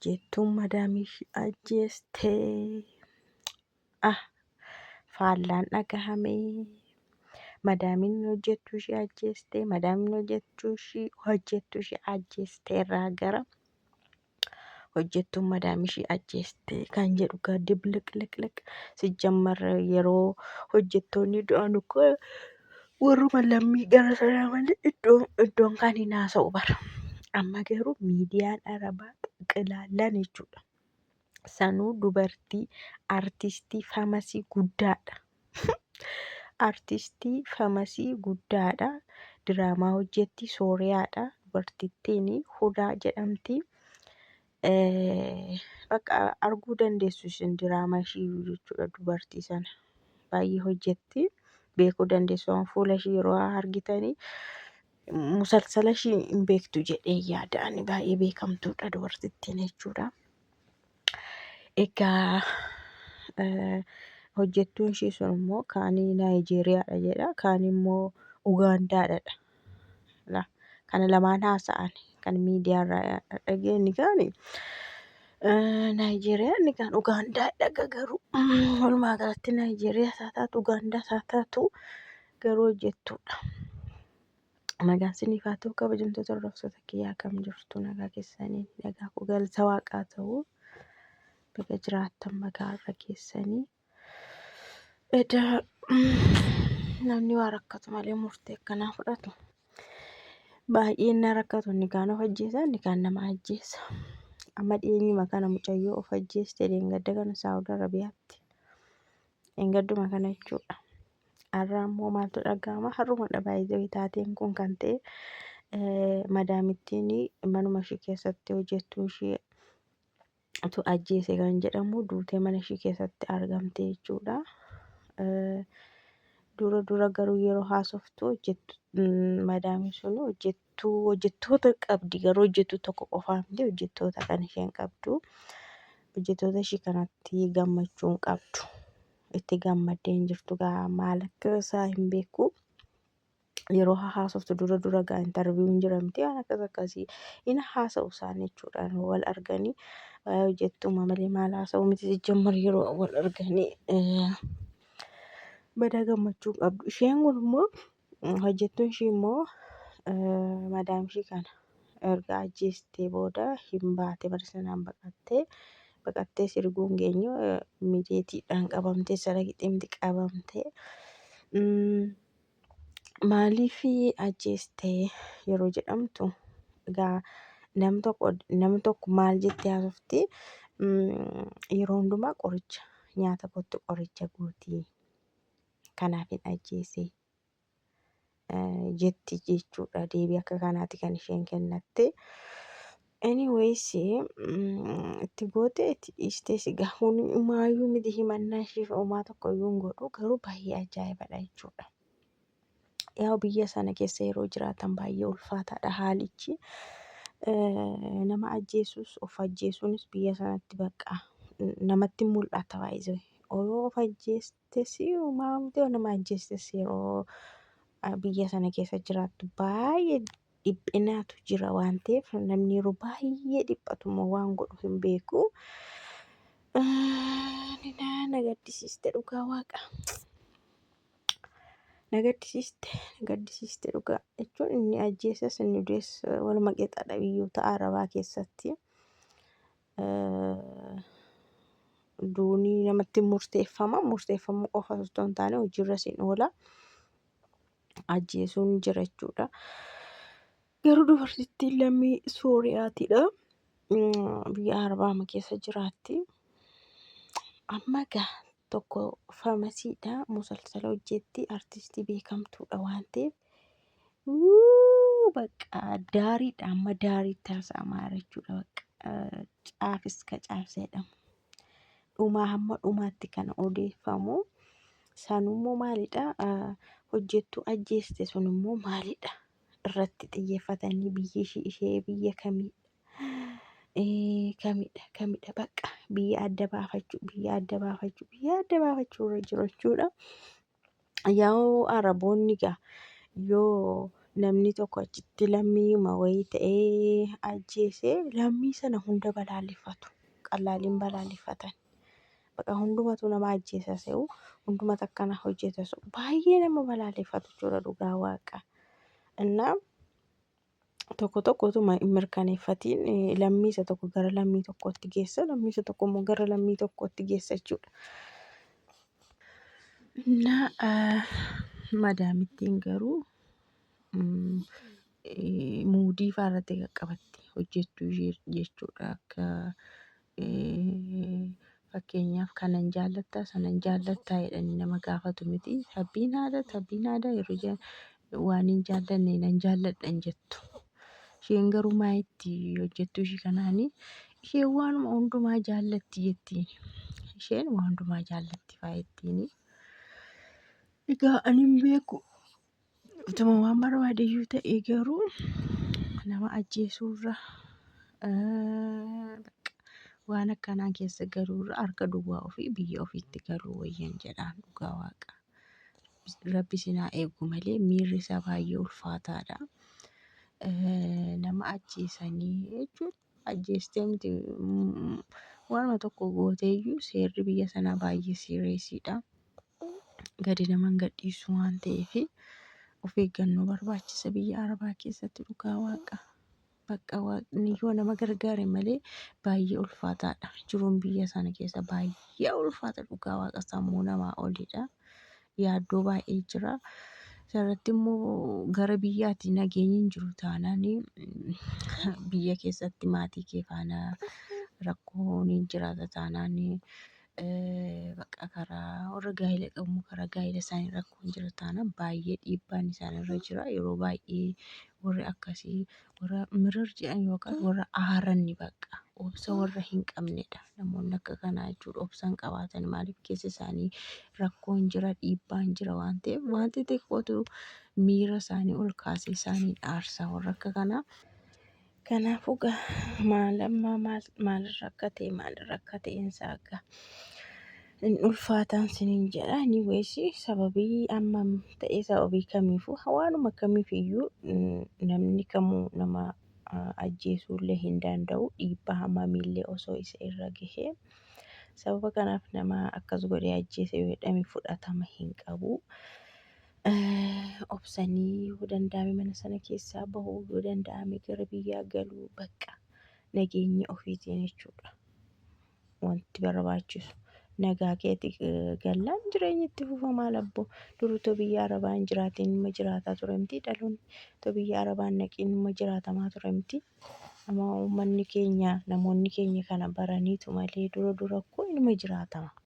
Hojjettuun madaamii ishii ajjeeste. Ah, faallaan dhagahame. Madaamiin hojjettuu ishii ajjeeste. Madaamiin hojjettuu ishii hojjettuu ishii ajjeeste irraa gara hojjettuun madaamii ishii ajjeeste kan jedhu gaa dibliqliqliq sijjammar yeroo hojjettoonni du'an ukkoo warruma lammii gara sanaa malee iddoon kan hin haasa'u bara. Amma garuu miidiyaan Arabaa xiqilaallaan jechuudha. Sanuu dubartii artistii famasii guddaadha. Artistii famasii guddaadha. Diraamaa hojjetti Sooriyaadha. Dubartittiin Hudaa jedhamti. Bakka arguu dandeessu isin diraamaa ishii jechuudha dubartii sana. Baay'ee hojjetti. Beekuu dandeessu waan fuula ishii yeroo argitanii musalsala ishii hin beektu jedhee yaada. Ani baay'ee beekamtuudha dubartittiin jechuudha. Egaa hojjettuun ishii sun immoo kaanii Naayijeeriyaadha jedha kaan immoo Ugaandaadha. La kana lamaan haasa'an kan miidiyaarraa dhageenye kaani Naayijeeriyaa inni kaan Ugaandaadha garuu walumaa galatti Naayijeeriyaa isaa taatu Ugaandaa isaa taatu garuu hojjettuudha. Nagaan siniif haa ta'u kabajamtoota hordoftoota kiyyaa akkam jirtu nagaa keessanii nagaa koo galata waaqaa ta'u baga jiraattan baga har'a keessanii. Edaa namni waa rakkatu malee murtee akkanaa fudhatu. Baay'een na rakkatu inni kaan of ajjeesa inni kaan nama ajjeesa. Amma dhiyeenyuma kana mucayyoo of ajjeeste dheengadda kana Saawud Arabiyaatti. Dheengadduma kana jechuudha. Har'a immoo maaltu dhaga'ama? Har'umadha baay'ee taateen kun kan ta'e madaamittiin manuma ishii keessatti hojjettuu ishee tu ajjeese kan jedhamu duutee mana ishii keessatti argamte jechuudha. Dura dura garuu yeroo haasoftu hojjettu madaamiin sun hojjettuu hojjettoota qabdi garuu hojjettuu tokko qofaa miti hojjettoota kan isheen qabdu. Hojjettoota ishii kanatti gammachuu hin qabdu. Itti gammaddee hin jirtu gaa maal akka isaa hin beeku. Yeroo haasoftu dura dura gaa intarviiyuun jira miti waan akkas akkasii hin haasa'u isaan jechuudha wal arganii waa'ee hojjettuuma malee maal haasa'u miti sijjammar yeroo wal arganii badaa gammachuu hin qabdu. Isheen kun immoo hojjettuun ishii immoo madaam ishii kana erga ajjeestee booda hin baate bara sanaan baqattee baqattee sirguu hin geenyu mijeetiidhaan qabamtee sara giximti qabamtee maaliif ajjeeste yeroo jedhamtu egaa nam tokko maal jettee haasofti yeroo hundumaa qoricha nyaata kootti qoricha gootii kanaaf hin ajjeese jetti jechuudha. Deebii akka kanaati kan isheen kennatte. Anyways itti goote itti dhiistee si gahuun umaayyuu miti himannaa isheef umaa tokko iyyuu hin godhu garuu baay'ee ajaa'ibadha jechuudha. Yaa biyya sana keessa yeroo jiraatan baay'ee ulfaataadha haalichi. Nama ajjeesus of ajjeesuunis biyya sanatti bakka namatti mul'ata baay'ee. Yoo of ajjeestes umaa miti yoo nama ajjeestes yeroo biyya sana keessa jiraattu baay'ee dhiphinaatu jira waan ta'eef namni yeroo baay'ee dhiphatu immoo waan godhu hin beeku. Na gaddisiiste dhugaa waaqa. Na gaddisiiste na gaddisiiste dhugaa jechuun inni ajjeesas inni du'es waluma qixaadha biyyoota Arabaa keessatti. Duuni namatti murteeffama murteeffamuu qofa osoo hin taane hojiirras hin oola. Ajjeesuun jira jechuudha. Garuu dubartittiin lammii Sooriyaatiidha. Biyya Arabaama keessa jiraatti. Amma egaa tokko famasiidha. Musalsala hojjetti. Artistii beekamtuudha waan ta'eef. Bakka daariidha. Amma daariitti haasa'amaa jira jechuudha. Bakka caafis ka caafsa jedhamu. Dhumaa hamma dhumaatti kan odeeffamu. Sanummoo maalidha? Hojjettuu ajjeeste sunimmoo maalidha? Irratti xiyyeeffatanii biyyi ishee ishee biyya kamidha? Kamidha? Kamidha? Bakka biyya adda baafachuu biyya adda baafachuu biyya adda baafachuu irra jiru jechuudha. Yaa'u Araboonni egaa yoo Namni tokko achitti lammii wayii ta'ee ajjeesee lammii sana hunda balaaleffatu. Qallaaliin balaaleffatan. Baqa hundumatu nama ajjeesa se'u, hundumatu akkana hojjeta se'u, baay'ee nama balaaleffatu jechuudha dhugaa waaqa. Innaa tokko tokko utuma hin mirkaneeffatiin lammii isa tokko gara lammii tokkootti geessa, lammii isa tokko immoo gara lammii tokkootti geessa jechuudha. Innaa madaamittiin garuu muudii fa'aa irratti qaqqabatti hojjettuu ishee jechuudha. Akka fakkeenyaaf kanan jaallattaa sanan jaallattaa jedhanii nama gaafatu miti. Tabbiin aadaa tabbiin aadaa yeroo jedhan waan hin jaallanne nan jaalladha hin jettu. Isheen garuu maayitti hojjettuu ishii kanaanii isheen waanuma hundumaa jaallatti jettiin. Isheen waan hundumaa jaallatti fa'aa jettiini. Egaa ani hin beeku. Utuma waan barbaade iyyuu ta'e garuu nama ajjeesuurra waan akkanaa keessa galuurra harka duwwaa ofii biyya ofiitti galuu wayyan jedhaan dhugaa waaqa. Rabbi isin haa eegu malee miirri isaa baay'ee ulfaataadha. Nama ajjeesanii jechuun ajjeestee miti, waanuma tokko gooteeyyuu seerri biyya sanaa baay'ee sireesiidha. Gadi nama hin gadhiisu waan ta'eef of eeggannoo barbaachisa biyya Arabaa keessatti dhugaa waaqa. Bakka waaqni yoo nama gargaare malee baay'ee ulfaataadha. Jiruun biyya sana keessa baay'ee ulfaata dhugaa waaqa, sammuu namaa olidha. Yaaddoo baay'ee jira. Isarratti immoo gara biyyaatti nageenyi hin jiru taanaan biyya keessatti maatii kee faana rakkoon hin jiraata taanaan, bakka karaa warra gaa'ela qabu karaa gaa'ela isaanii rakkoon jira taanaan baay'ee dhiibbaan isaanirra jira. Yeroo baay'ee warri akkasii warra mirir jedhan yookaan warra aaran bakka obsa warra hin qabnedha. Namoonni akka kanaa jechuudha obsa hin qabaatan, maaliif keessa isaanii rakkoon jira, dhiibbaan jira waan ta'eef wanti xiqqootu miira isaanii ol kaasee isaanii aarsa warra akka kanaa. Kanaafuu maal amma maalirra akka ta'e maalirra akka ta'eensaa akka hin ulfaataan siniin jedha. Anyways sababii amma ta'e sababii kamiifuu waanuma kamiif iyyuu namni kamuu nama ajjeesuullee hin danda'u, dhiibbaa hammamiillee osoo isa irra gahee. Sababa kanaaf nama akkas godhee ajjeese yoo jedhame fudhatama hin qabu. Obsanii yoo danda'ame mana sana keessaa bahuu, yoo danda'ame gara biyyaa galuu, bakka nageenya ofiitiin jechuudha. Wanti barbaachisu nagaa keeti gallaan jireenyi itti fufa. Maal abboo, dur utoo biyya Arabaa hin jiraatiin nima jiraataa ture miti, dhaloonni utoo biyya Arabaa hin dhaqiin nima jiraatamaa ture miti. Amma uummanni keenya namoonni keenya kana baraniitu malee dura dura koo inuma jiraatama.